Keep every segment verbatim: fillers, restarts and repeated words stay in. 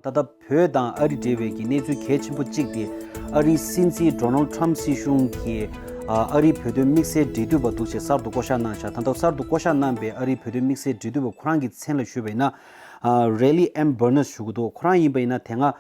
ད་ལྟ་བོད་དང་ཨ་རི་འབྲེལ་བའི་གི་གནས་ཚུལ་གལ་ཆེན་པོ་གཅིག་དེ། ཨ་རིའི་སྲིད་འཛིན་ཌོ་ནལ་ཊམ་སྲིད་གཞུང་གིས་ཨ་ཨ་རིའི་བོད་དོན་དམིགས་བསལ་འབྲེལ་མཐུད་པ་འདུག་ཅེས་གསར་དུ་བསྐོ་བཞག་གནང་ཤག་ད་ལྟ་གསར་དུ་བསྐོ་བཞག་གནང་པའི་ཨ་རིའི་བོད་དོན་དམིགས་བསལ་འབྲེལ་མཐུད་པ་ཁོ་རང་གི་མཚན་ལ་ཞུས་པ་ཡིན་ན། ཨ་རེ་ལི་ཨེམ་བར་ནེ་སི་ཞུ་གི་འདུག་ཁོ་རང་ཡིན་པ་ཡིན་ན་དེ་སྔ་ཨ་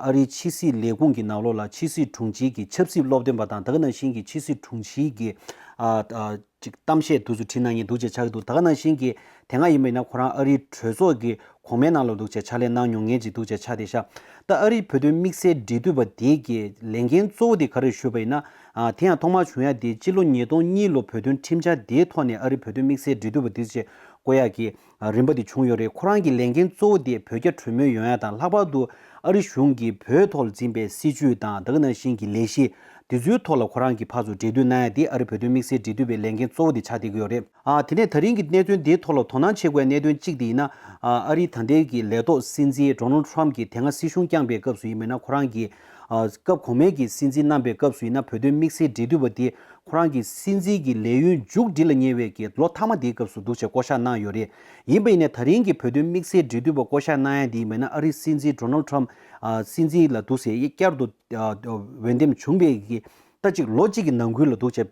ཨ་རིའི་ཕྱི་སྲིད་ལས་ཁུངས་ཀྱི་ནང་ལོགས་ལ་ཕྱི་སྲིད་དྲུང་ཆེ་གི་ཆབ་སྲིད་སློབ་སྟོན་པ་དང་། ད་ག་ནང་བཞིན་གྱི་ཕྱི་སྲིད་དྲུང་ཆེ་གི་ཨ་ཨ་ཅིག་གཏམ་བཤད་དུས་སུ་བྲིས་གནང་མཁན་འདུག་ཅེས་ཆགས་ཀྱི་འདུག་ད་ག་ནང་བཞིན་གྱི་དེ་སྔ་ཡིན་པ་ཡིན་ན་ཁོ་རང་ཨ་རིའི་གྲོས་ཚོགས་ཀྱི་གོང་མའི་ནང་ལ་འདུག་ཅེས་ཕྱག་ལས་གནང་མྱོང་མཁན་ཅིག་འདུག་ཅེས་ཆགས་བསྡད་ཤག་ད་ཨ་རིའི་བོད་དོན་དམིགས་བསལ་འབྲེལ་མཐུད་པ་དེ་གི་ལས་འགན་གཙོ་བོ་དེ་ག་རེ་ཞུས་པ་ཡིན་ན། ཨ་དེ་ཡང་ཐོག་མར་བྱུང་ཡ་དེ་སྤྱི་ལོ་ཉིས་སྟོང་གཉིས་ལོ་བོད་དོན་ཁྲིམས་འཆར་དེའི་ཐོག་ནས་ཨ་རིའི་བོད་དོན་དམིགས་བསལ་འབྲེལ་མཐུད་པ་འདུག་ཅེས་བསྐོ་ཡ་གི་ཨ་རིམ་པ་དེ་བྱུང་ཡོད་རེད། ཁོ་རང་གི་ལས་འགན་གཙོ་བོ་དེ་བོད་རྒྱ་གྲོས་མོལ་ཡོང་ཡ་དང་། ལྷག་པར་དུ་ཨ་རི་གཞུང་གིས་བོད་ཐོག་ལ་འཛིན་པའི་སྲིད་བྱུས་དང་། ད་ག་ནང་བཞིན་གྱི་ལས་གཞི་དེ་ཚོའི་ཐོག་ལ་ཁོ་རང་གིས་ཕར་ཚུར་འབྲེལ་མཐུད་གནང་ཡ་དེ་ཨ་རི་བོད་དོན་དམིགས་བསལ་འབྲེལ་མཐུད་པའི་ལས་འགན་གཙོ་བོ་དེ་ཆགས་བསྡད་ཀྱི་ཡོད་རེད། ཨ་དེ་ནས་ད་རིང་གི་གནད་དོན་དེའི་ཐོག་ལ་དོ་སྣང་བྱེད་དགོས་པའི་གནད་དོན་གཅིག་དེ་ཡིན་ན། ཨ་ཨ་རིའི་ད་ལྟའི་གི་ལས་ཐོག་སྲིད་འཛིན་ཌོ་ནལ་ཊམ་གྱིས་དེ་སྔ་སྲིད་གཞུང་བསྐྱངས་པའི་སྐབས་སུ་ཡིན་པ་ཡིན་ན། ཁོ་རང་གིས་ཨ་སྐབས་གོང་མའི་གི་སྲིད་འཛིན་གནང་པའི་སྐབས་སུ་ཡིན་ན། བོད་དོན་དམིགས་བསལ་འབྲེལ་མཐུད་པ་དེ་ཁོ་རང་གི་སྲིད་འཛིན་གྱི་ལས་ཡུན་མཇུག་སྒྲིལ་ལ་ཉེ་བའི་གི་ལོ་མཐའ་མ་དེའི་སྐབས་སུ་འདུག་ཅེས་བསྐོ་བཞག་གནང་ཡོད་རེད། ཡིན་པ་ཡིན་ནའི་ད་རིང་གི་བོད་དོན་དམིགས་བསལ་འབྲེལ་མཐུད་པ་བསྐོ་བཞག་གནང་ཡ་དེ་ཡིན་པ་ཡིན་ན། ཨ་རིའི་སྲིད་འཛིན་ཌོ་ནལ་ཊམ་ཨ་སྲིད་འཛིན་ལ་འདུག་ཟེར་བསྐྱར་དུ་ཨ་འོས་འདེམས་བྱུང་བའི་གི་ད་ཅིག་ལོ་གཅིག་གི་ནང་ཁུལ་ལ་འདུག་ཅེས།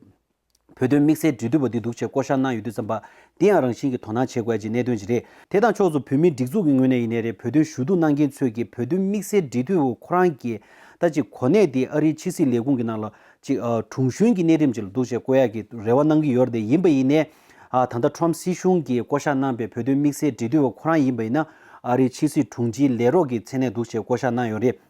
བོད་དོན་དམིགས་བསལ་འབྲེལ་མཐུད་པ་འདི་འདུག་ཅེས་བསྐོ་བཞག་གནང་ཡོད་དུས་ཙམ་པ། དེ་ཡང་རང་བཞིན་གྱིས་དོ་སྣང་བྱེད་དགོས་ཀྱི་གནད་དོན་ཅིག་རེད། དེ་དང་ཕྱོགས་སུ་བོད་མིའི་སྒྲིག་འཛུགས་ཀྱི་ངོས་ནས་ཡིན་ནའི་རེད། བོད་དོན་ཞུ་གཏུག་གནང་མཁན་ཚོས་ཀྱིས་བོད་དོན་དམིགས་བསལ་འབྲེལ་མཐུད་པ་ཁོ་རང་གི་ད་ཅིག་གོ་གནས་དེ་ཨ་རིའི་ཕྱི་སྲིད་ལས་ཁུངས་ཀྱི་ནང་ལ་ཅིག་ཨ་དྲུང་གཞོན་གྱི་གནས་རིམ་ཅིག་ལ་འདུག་ཅེས་བསྐོ་ཡག་གི་རེ་བ་གནང་གི་ཡོད་རེད། ཡིན་པ་ཡིན་ནའི་ཨ་ད་ལྟ་ཊམ་སྲིད་གཞུང་གིས་བསྐོ་བཞག་གནང་པའི་བོད་དོན་དམིགས་བསལ་འབྲེལ་མཐུད་པ་ཁོ་རང་ཡིན་པ་ཡིན་ན། ཨ་རིའི་ཕྱི་སྲིད་དྲུང་ཆེའི་ལས་རོགས་ཀྱི་མཚན་གནས་འདུག་ཅེས་བསྐོ་བཞག་གནང་ཡོད་རེད།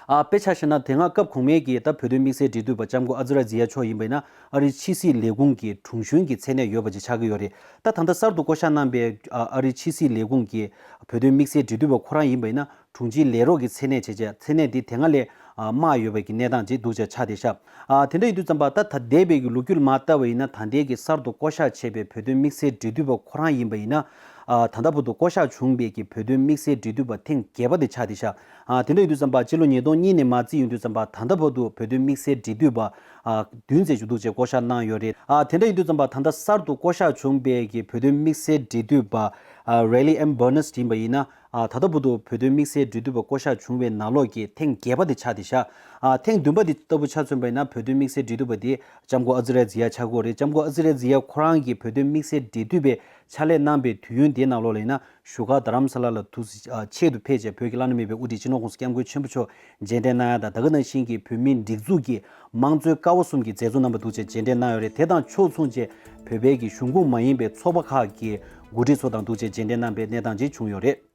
ཨ་དཔེ་ཆ་བཞག་ན་དེ་སྔ་སྐབས་གོང་མའི་གི་ད་བོད་དོན་དམིགས་བསལ་འབྲེལ་མཐུད་པ་ལྕམ་སྐུ་ཨ་ཛི་ར་ཛི་ཡ་མཆོག་ཡིན་པ་ཡིན་ན། ཨ་རིའི་ཕྱི་སྲིད་ལས་ཁུངས་ཀྱི་དྲུང་གཞོན་གྱི་མཚན་གནས་ཡོད་པ་ཅིག་ཆགས་ཀྱི་ཡོད་རེད། ད་ད་ལྟ་གསར་དུ་བསྐོ་བཞག་གནང་པའི་ཨ་ཨ་རིའི་ཕྱི་སྲིད་ལས་ཁུངས་ཀྱི་བོད་དོན་དམིགས་བསལ་འབྲེལ་མཐུད་པ་ཁོ་རང་ཡིན་པ་ཡིན་ན། དྲུང་ཆེའི་ལས་རོགས་ཀྱི་མཚན་གནས་བྱས་བྱས། མཚན་གནས་འདི་དེ་སྔ་ལས་ཨ་དམའ་ཡོད་པའི་གི་གནས་སྟངས་ཅིག་འདུག་ཅེས་ཆགས་བསྡད་ཤག་ཨ་དེ་འདྲ་ཡིན་དུས་ཙམ་པ། ད་ད་འདས་པའི་གི་ལོ་རྒྱུས་ལ་མར་ལྟ་བ་ཡིན་ན། ད་ལྟའི་གི་གསར་དུ་བསྐོ་བཞག་བྱས་པའི་བོད་དོན་དམིགས་བསལ་འབྲེལ་མཐུད་པ་ཁོ་རང་ཡིན་པ་ཡིན་ན། ཨ་ད་ལྟ་བར་དུ་བསྐོ་བཞག་བྱུང་བའི་གི་བོད་དོན་དམིགས་བསལ་འབྲེལ་མཐུད་པ་ཐེངས་བརྒྱད་པ་དེ་ཆགས་བསྡད་ཤག་ཨ་དེ་འདྲ་ཡིན་དུས་ཙམ་པ། སྤྱི་ལོ་ཉིས་སྟོང་གཉིས་ནས་མར་རྩིས་ཡོང་དུས་ཙམ་པ། ད་ལྟ་བར་དུ་བོད་དོན་དམིགས་བསལ་འབྲེལ་མཐུད་པ་ཨ་བདུན་ཙམ་ཞིག་འདུག་ཅེས་བསྐོ་བཞག་གནང་ཡོད་རེད། ཨ་དེ་འདྲ་ཡིན་དུས་ཙམ་པ། ད་ལྟ་གསར་དུ་བསྐོ་བཞག་བྱུང་བའི་གི་བོད་དོན་དམིགས་བསལ་འབྲེལ་མཐུད་པ་ཨ་རེ་ལི་ཨེམ་བར་ནེ་སི་ཡིན་པ་ཡིན་ན། ཨ་ད་ལྟ་བར་དུ་བོད་དོན་དམིགས་བསལ་འབྲེལ་མཐུད་པ་བསྐོ་བཞག་བྱུང་བའི་ནང་ལོགས་ཀྱི་ཐེངས་བརྒྱད་པ་དེ་ཆགས་བསྡད་ཤག་ཨ་ཐེངས་བདུན་པ་དེ་ལྟ་བུ་ཆ་མཚོན་པ་ཡིན་ན། བོད་དོན་དམིགས་བསལ་འབྲེལ་མཐུད་པ་དེ་ལྕམ་སྐུ་ཨ་ཛི་ར་ཛི་ཡ་ཆགས་ཀྱི་ཡོད་རེད། ལྕམ་སྐུ་ཨ་ཛི་ར་ཛི་ཡ་ཁོ་རང་གིས་བོད་དོན་དམིགས་བསལ་འབྲེལ་མཐུད་པའི་ཕྱག་ལས་གནང་པའི་དུས་ཡུན་དེའི་ནང་ལོགས་ལ་ཡིན་ན། བཞུགས་སྒར་རྡ་རམ་ས་ལ་ལ་དུས་ཆེད་དུ་ཕེབས་བྱས། བོད་ཀྱི་བླ་ན་མེད་པའི་དབུ་ཁྲིད་སྤྱི་ནོར་༸གོང་ས་༸སྐྱབས་མགོན་ཆེན་པོ་མཆོག་མཇལ་འཕྲད་གནང་ཡ་དང་། ད་ག་ནང་བཞིན་གྱི་བོད་མིའི་སྒྲིག་འཛུགས་ཀྱི་དམངས་གཙོའི་ཀ་བ་གསུམ་གྱི་མཛད་གཙོ་རྣམ་པ་འདུག་ཅེས་མཇལ་འཕྲད་གནང་ཡོད་རེད། དེ་དང་ཕྱོགས་མཚུངས་བྱས་བོད་པའི་གི་གཞུང་ཁོངས་མ་ཡིན་པའི་ཚོགས་པ་ཁག་གི་འགོ་ཁྲིད་ཚོ་དང་འདུག་ཅེས་མཇལ་འཕྲད་གནང་པའི་གནས་སྟངས་ཅིག་བྱུང་ཡོད་རེད།